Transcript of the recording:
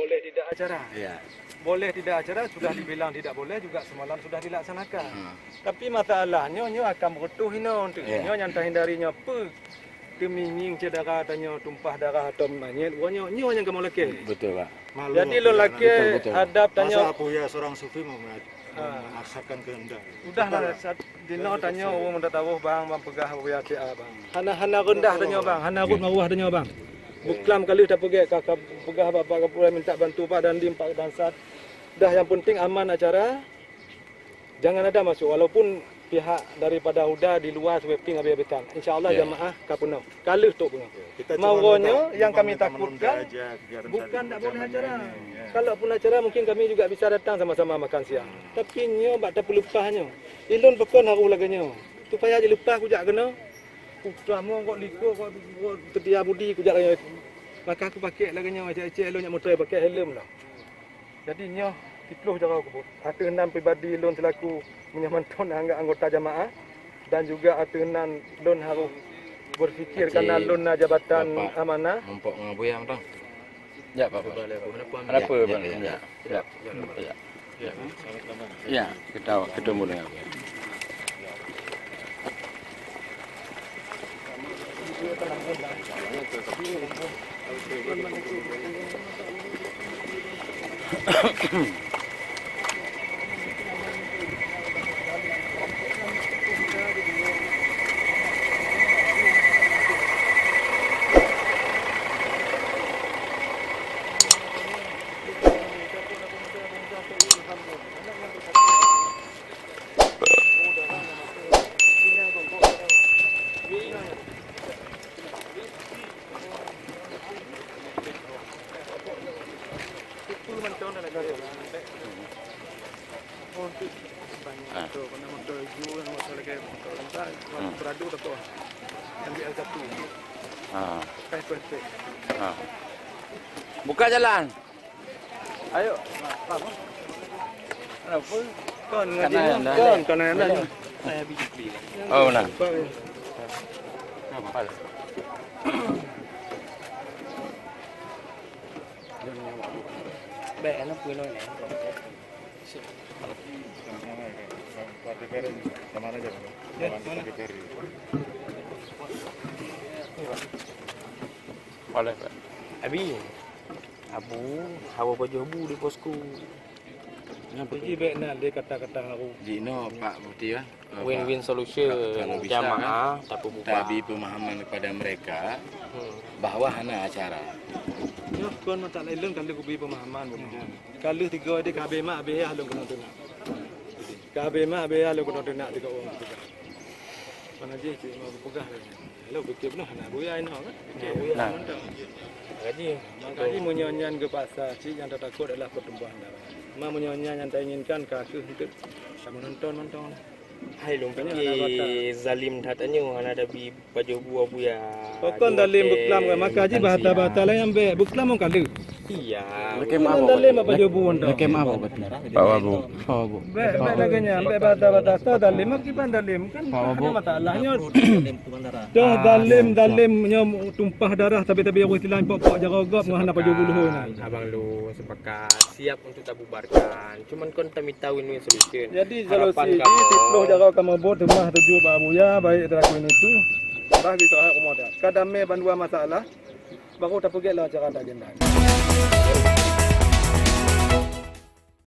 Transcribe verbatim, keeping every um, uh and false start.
Boleh tidak acara? Ya. Boleh tidak acara, sudah dibilang tidak boleh juga semalam sudah dilaksanakan. Hmm. Tapi masalahnya, nyoe akan beutôi hino tu. Ya. Nyoe nyang tahindari nyoe peue? Teuminying cedera tanyoe, tumpah darah atau manyet, nyoe, nyoe nyang kamoe lakée. Betul, Pak. Jadi lôn lakée adab tanyoe. Masa Abuya seorang sufi mem-, memaksakan kehendak? Udahlah, dinoe tanyoe ureuëng meutatawuf bang, bang peugah Abuya C A bang. Hana, hana reundah tanyoe bang, hana rot maruah tanyoe bang. Buklam ka lheueh tapeugét ka, ka peugah Bapak Kapolres minta bantu Pak Dandim, Pak Dansat. Dah yang penting aman acara. Jangan ada masuk, walaupun pihak daripada Huda di luwa sweeping habis-habisan. Insya Allah jamaah ka peunoh. Ka lheueh trok peunoh. Mawonyoe nyang kami takutkan bukan tak boleh acara. Kalaupun acara mungkin kami juga bisa datang sama-sama makan siang. Tapi nyoe bak tapeuleupah nyoe. Ilôn pakon harôh lagée nyoe. Supaya jileupah kujak keunoe. Putra mo kok likot kok, kok seutia budi kujak lagée nyoe. Maka aku pakai lagée nyoe, ecek-ecek ilôn nyak motor pakai helm lah. Jadi nyoe siploh jaroe keubot. Ateueh nan pribadi lôn selaku meunyoe mantong anggota jamaah dan juga ateueh nan lôn harôh berfikir karena lôn na jabatan amanah. Mumpok ngon Abuya mantong. Ya, Pak. Kenapa, Bang? Ya, ya, ya. Ya. Ya, kita, kita mulai. Ah. Ah. Buka jalan. Ayo. Kenapa? Kon ngaji, kon, kon ayah nanya. Oh, nah. Kenapa? Baik, anak pun ni. Boleh, Pak. Abi, Abu, hawa pajoh bu di posko. Jadi baik na lé kata-kata haru. Jinoe Pak Bupati, ya. Win-win solution. Kalau bisa, jamaah kan, tapi buka. Tabi pemahaman kepada mereka bahwa hana acara. Nyoe kon masalah ilôn kan dikubi pemahaman. Kalau tiga dia ka habéh mak, habéh ya lôn kena tunak. Ka habéh mak, habéh ya lôn kena tunak tiga orang. Mana je cik mau peugah lagi. Lalu fikir penuh anak buya inoe kan. Anak buya mantong. Gaji. Maka meunyoe nyan geupaksa, cik nyang tatakot adalah pertumpahan darah. Ma meunyoe nyan nyang tainginkan ka kheueh enteuk sama nonton mantong. Hai lôn pike zalim that tanyoe hana tabi pajoh bu Abuya. Pakon zalim beuklam kan maka ji bahasa-bahasa laén ambek beuklam mong kali. Iya. Lakée maaf, Pak. Lakée maaf, Pak. Pak Wabu. Pak Wabu. Baik, baik lagée nyan, baik bahasa-bahasa zalim, makiban zalim kan ada masalahnya. Dah zalim, zalim nyoe tumpah darah tabi-tabi ureuëng silang pok-pok jaroe gob ngon hana pajoh bu luhôi na. Abang lu sepakat siap untuk tabubarkan. Cuman kon tamita win-win solution. Jadi solusi siploh jaroe kamoe buet teumah tuju bak Abuya baik teraku ini tu. Bah kita rumah dah. Kadame bandua masalah. Baru tapeugét lom acara agenda.